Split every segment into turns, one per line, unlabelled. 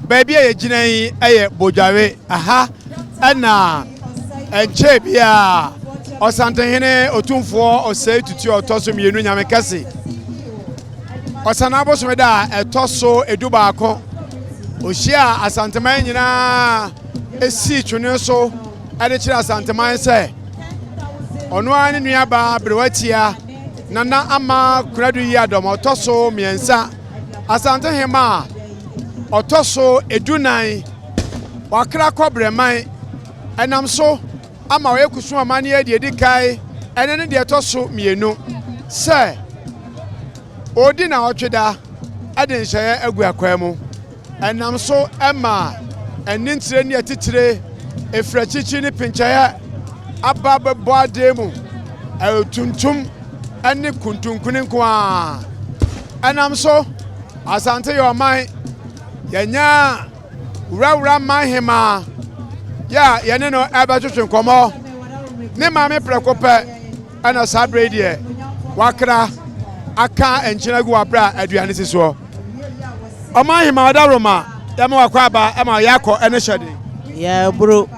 Baabi a yɛgyina yi yɛ Bodware. Aha na ɛnkyɛɛ biara Ɔsantehene Otumfoɔ Osei Tutu a ɔtɔ so mmienu Nyame Kɛse Ɔsanaa bosome da a ɛtɔ so 11 ɔhyiaa Asanteman nyinaa sii twene so de kyerɛ Asanteman sɛ ɔno ara ne nuabaa Berewatia Nana Ama Konadu Yiadom ɔtɔ so mmiɛnsa Asante Hemmaa a ɔtɔ so edunan, wakra kɔ Brɛman, ɛnam so ama wayɛ Kusum amanneɛ deɛ ɛdi kan ɛne ne deɛ ɛtɔ so mmienu sɛ ɔredi naawɔtwe da de nhyɛeɛ agu akwaa mu. Ɛnam so ma anintire ne atitire, ɛfiri akyirikyiri ne pinkyɛeɛ aba bɛbɔ adeɛ mu, tuntum ne kuntunkuni nko ara. Ɛnam so, Asante yɛ ɔman, yɛanya Wurawura man hemaa yɛ a yɛne no ɛbɛtwetwe nkɔmmɔ. Ne maame prɛko pɛ ɛna saa berɛ yi deɛ wakra aka nkyene agu wɔ aberɛ a aduane si soɔ. Ɔman hemaa ɔdawuroma yɛma wakɔ aba ɛma ɔyɛ akɔ ɛne hyɛden.
Yɛboro.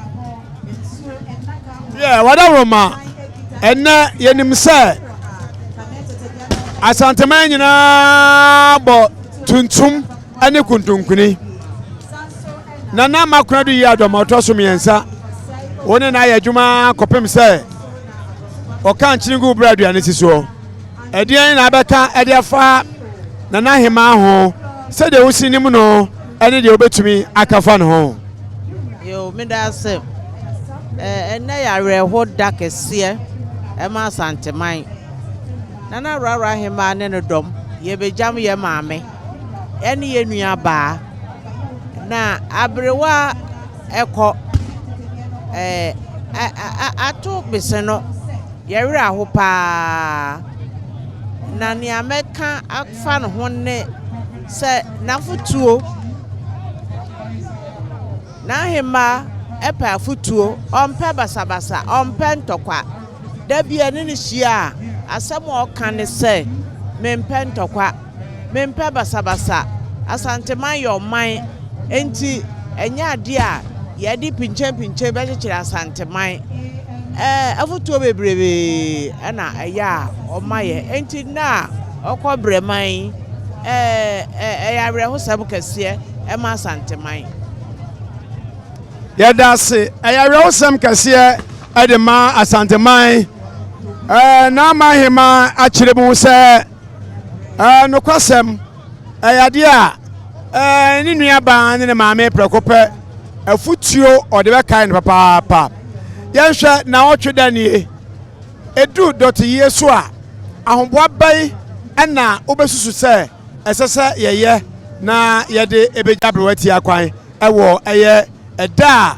Yɛ wadawuroma ɛnɛ yɛnim sɛ Asanteman nyinaa bɔ tuntum ɛne kuntunkuni. Nana Makonadu yi adɔm ɔtɔ so mmiɛnsa. Wɔn ne na ayɛ adwuma kɔpem sɛ ɔka nkyene gu berɛ aduane si soɔ. Ɛdeɛn na abɛka de afa Nana Ahemaa ho, sɛdeɛ wosi nim no ne deɛ wobɛtumi aka fa ne ho?
Yoo, meda ase. Ɛnnɛ yɛ awerɛho da kɛseɛ ɛma Asanteman. Nana Awurawura Ahemaa ne ne dɔm, yɛbɛgyam yɛ maame ɛne yɛ nua baa. Na aberewa ɛkɔ ɛɛ ato bese no. Yɛn werɛ aho paa, na nea mɛka afa ne ho ne sɛ n'afotuo, n'ahemmaa pɛ afotuo, ɔmpɛ basabasa, ɔmpɛ ntɔkwa. Da bi a ɛne no hyia a, asɛm a ɔka ne sɛ, Mempɛ ntɔkwa. Mempɛ basabasa. Asanteman yɛ ɔman, enti ɛnyɛ adeɛ a yɛde pinkyenpinkyen bɛkyekyere Asanteman. Ɛɛ, afotuo bebrebe na ɛyɛ a ɔma yɛ. Enti nnɛ a ɔkɔ Brɛman yi, ɛɛ, ɛyɛ awerɛhosɛm kɛseɛ ma Asanteman.
Yɛda ase. Ɛyɛ awerɛhosɛm kɛseɛ de ma Asanteman. Ɛɛ, N'Ama Hemaa akyerɛ mu sɛ. Ɛɛ, nokwasɛm, ɛyɛ adeɛ a ɛɛ ne nuabaa ne ne maame prɛko pɛ afutuo ɔde bɛkae no papaapa. Yɛnhwɛ naawɔtwe da nie, ɛdu dɔteyie so a, ahoboa bɛn na wobɛsusu sɛ ɛsɛ sɛ yɛyɛ na yɛde ɛbɛgya aberewa tia kwan ɛwɔ ɛyɛ ɛda a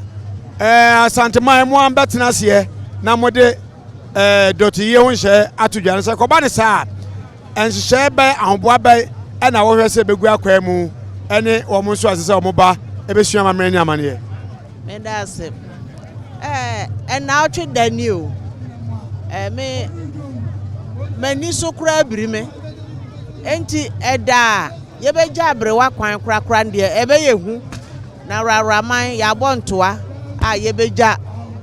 ɛɛ Asanteman mo ambɛtena aseɛ na mode ɛɛ dɔteyie ho nhyɛ ato dwa no sɛ kɔba ne saa a nhyehyɛe bɛn ahoboa bɛn ɛna wɔhwɛ sɛ ɛbɛgu akwaa mu ɛne wɔn nso a ɛsɛ sɛ wɔn ba ɛbɛsua amammerɛ ne amanneɛ.
Meda ase. Ɛɛ ɛnaawɔtwe da ni o. Ɛɛ me m'ani so koraa biri me. Enti ɛda a yɛbɛgya aberewa kwan korakora no deɛ ɛbɛyɛ hu. Na Worawora-man, yɛabɔ ntoa a yɛbɛgya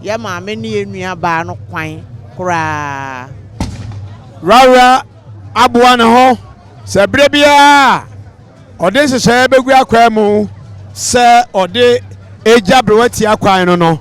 yɛn maame ne yɛn nua baa no kwan koraa.
Worawora aboa ne ho sɛ berɛ biara a ɔde nhyehyɛeɛ bɛgu akwaa mu sɛ ɔde regya Berewatia kwan no no.